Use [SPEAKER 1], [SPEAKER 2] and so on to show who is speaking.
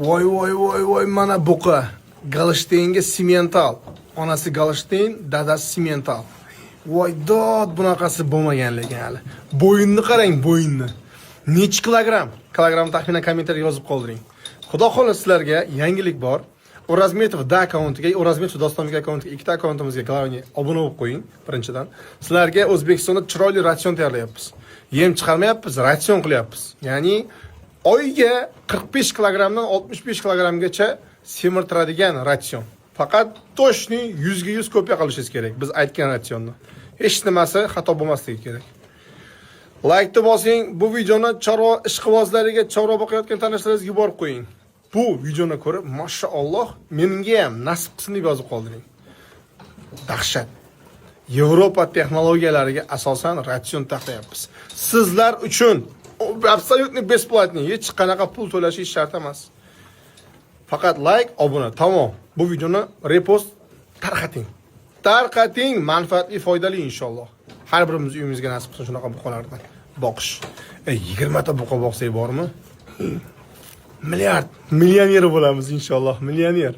[SPEAKER 1] Voy, voy, voy, voy, mana buqa. Golshteynga simmental. Onasi Golshteyn, dadasi simmental. Voy dod, bunaqasi bo'lmagan lekin hali. Bo'yinni qarang, bo'yinni. Nechi kilogramm? Kilogramm taxminan kommentariyga yozib qoldiring. Xudo xohlasa, sizlarga yangilik bor. O'razmetov da akkauntiga, O'razmetov Dostonbek akkauntiga, ikkita akkauntimizga, главный, obuna bo'lib qo'ying birinchidan. Sizlarga O'zbekistonda chiroyli ratsion tayyorlayapmiz. Yem chiqarmayapmiz, ratsion qilyapmiz. Ya'ni oyiga 45 kilogrammdan 65 kilogrammgacha semirtiradigan ratsion. Faqat точный 100 ga 100 kopiya qilishingiz kerak biz aytgan ratsionni. Hech nimasi xato bo'lmasligi kerak. Laykni bosing, bu videoni chorva ishqibozlariga, chorva boqayotgan tanishlaringizga yuborib qo'ying. Bu videoni ko'rib, "Mashaalloh, menga ham nasib qilsin", deb yozib qoldiring. Dahshat. Yevropa texnologiyalariga asosan ratsion taxlayapmiz. Sizlar uchun абсолютно бесплатный, hech qanaqa pul to'lashingiz shart emas. Faqat layk, obuna, tamom. Bu videoni repost, tarqating. Tarqating, manfaatli, foydali inshaalloh. Har birimiz uyimizga nasib qilsin shunaqa buqalardan boqish. 20 ta buqa boqsak bormi? Milliard, millioner bo'lamiz inshaalloh, millioner.